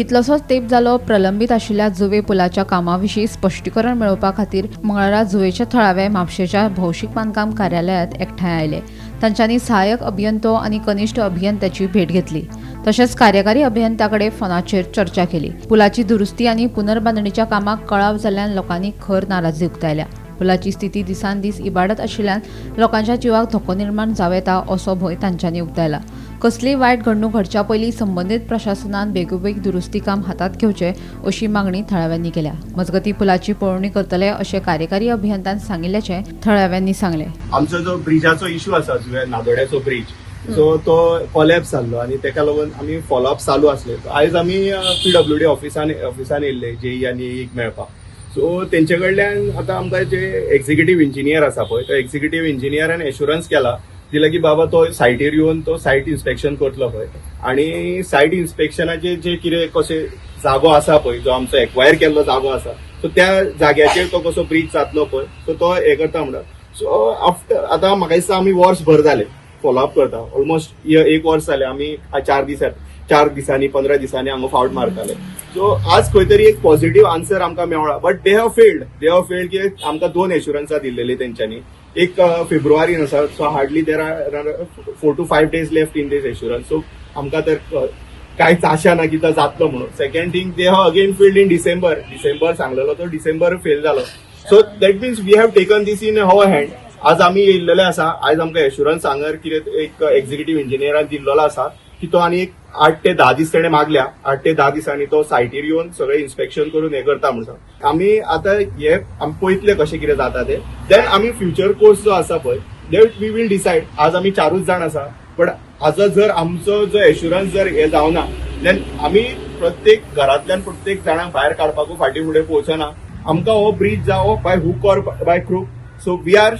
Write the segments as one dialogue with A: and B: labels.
A: कितलोसोच तेंप जालो प्रलंबीत आशिल्ल्या जुवे पुलाच्या कामा विशीं स्पश्टीकरण मेळोवपा खातीर मंगळारा जुवेच्या थळावे म्हापशेच्या भौशीक बांदकाम कार्यालयांत एकठांय आयले. तांच्यांनी सहाय्यक अभियंतो आनी कनिश्ठ अभियंत्याची भेट घेतली. तशेंच कार्यकारी अभियंत्या कडेन फोनाचेर चर्चा केली. पुलाची दुरुस्ती आनी पुनर्बांदणीच्या कामाक कळाव जाल्ल्यान लोकांनी खर नाराजी उक्तायल्या. पुलाची स्थिती दिसान दीस इबाडत आशिल्ल्यान लोकांच्या जिवाक धोको निर्माण जावं येता असो भंय तांच्यांनी उक्तायला. कसलीय वायट घडणूक घडच्या पयलीं संबंदीत प्रशासनान बेगोबेग दुरुस्ती काम हातांत घेवचें अशी मागणी थळाव्यांनी केल्या. मजगतीं, पुलाची पळोवणी करतले अशें कार्यकारी अभियंत्यान सांगिल्ल्याचें थळाव्यांनी सांगलें.
B: आमचो जो ब्रिजाचो इशू आसा, जुव्या नादोड्याचो ब्रिज, सो तो कोलॅप्स जाल्लो आनी तेका लागून आमी फॉलोअप चालू आसले. आयज आमी पीडब्ल्यूडी ऑफिसान येयल्ले जेई आनी एक मेळपाक. सो तेंचे कडल्यान आतां आमकां जे एक्झिक्युटीव इंजिनियर आसा पळय, तो एक्झिक्युटीव इंजिनियरान एश्युरन्स केला दिला की बाबा तो सायटीर येवन तो सायट इन्स्पेक्शन करतलो पळय आनी सायट इन्स्पेक्शनाचे जे कितें कशें जागो आसा पळय, जो आमचो एक्वायर केल्लो जागो आसा, सो त्या जाग्याचेर तो कसो ब्रीज जातलो पळय, सो तो हे करता म्हणटा. सो आफ्टर आतां म्हाका दिसता आमी वर्स भर जालें फॉलोअप करता. ऑलमोस्ट एक वर्स जालें. आमी 4 दिसांनी, 15 दिसांनी हांगा फावट मारताले. सो आज खंय तरी एक पॉझिटिव्ह आन्सर आमकां मेवळा, but they have failed, they have failed की आमकां दोन एश्युरन्सां दिल्लेली तेंच्यांनी. एक फेब्रुवारीन आसा, so hardly there are 4 to 5 days left in this assurance. So आमकां तर कांयच आशा ना की तो जातलो म्हणून. Second thing, they have again failed in December. December सांगलेलो तो डिसेंबर फेल जालो. So that means we have taken this in our hand. आज आमी येयल्लेले आसा. आयज आमकां एश्युरन्स हांगर कितें एक एक्झिक्युटीव इंजिनियरान दिल्लेलो आसा की तो आनी एक 8 ते 10 दीस तेणे मागल्या. 8 ते 10 दिसांनी तो सायटीर येवन सगळें इन्स्पेक्शन करून हें करता म्हणून सांग. आमी आतां हे आमी पळयतले कशें कितें जाता तें. देन आमी फ्युचर कोर्स जो आसा पळय, that we will decide. आज आमी चारूच जाण आसा, बट आज जर आमचो जो एश्युरन्स जर हे जावना, देन आमी प्रत्येक घरांतल्यान प्रत्येक जाणांक भायर काडपाकूय फाटीं फुडें पोवचो ना. आमकां हो ब्रीज जावो by hook or by crook. So we are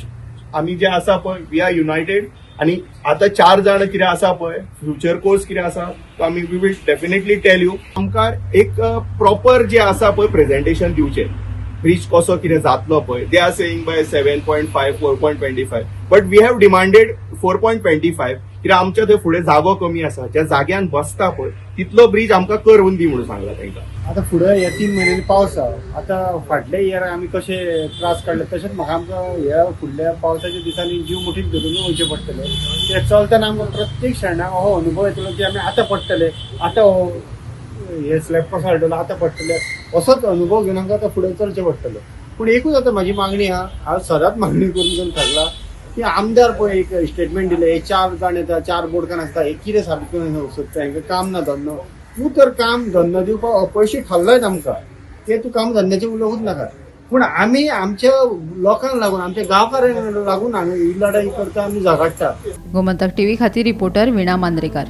B: आमी जे आसा पळय, we are united. आनी आतां चार जाण कितें आसा पळय, फ्युचर कोर्स कितें आसा तो आमी we will definitely tell you. आमकां एक प्रॉपर जे आसा पळय प्रेझेंटेशन दिवचें, ब्रीज कसो कितें जातलो पळय. They are saying by 7.5, 4.25, but we have demanded 4.25, कित्याक आमच्या थंय फुडें जागो कमी आसा. ज्या जाग्यान बसता पळय तितलो ब्रीज आमकां करून दी म्हणून सांगला तांकां.
C: आतां फुडें ह्या 3 म्हयन्यांनी पावस आसा. आतां फाटल्या इयराक आमी कशे त्रास काडले, तशेंच म्हाका आमकां ह्या फुडल्या पावसाच्या दिसांनी जीव मुठीत धरून वयचें पडटलें, कित्याक चलतना आमकां प्रत्येक क्षणाक हो अनुभव येतलो की आमी आतां पडटले, आतां हो हे स्लॅब कसो हाडटलो, आतां पडटले, असोच अनुभव घेवन आमकां आतां फुडें चलचें पडटलें. पूण एकूच आतां म्हाजी मागणी आहा, हांव सदांच मागणी करून करून थकला की आमदार पळय एक स्टेटमेंट दिलें, हे चार जाण येता, चार बोडकान आसता, हे कितें साबीत करून सोदता, हांकां काम ना धंदो. तूं तर काम धंदो दिवपाक अपयशी ठरलोच आमकां, ते तूं काम धंद्याचें उलोवूच नाका. पूण आमी आमच्या लोकांक लागून, आमच्या गांवकारांक लागून हांगा ही लढाई करता, आमी झगडटा.
A: गोमंतक टीव्ही खातीर रिपोर्टर वीणा मांद्रेकार.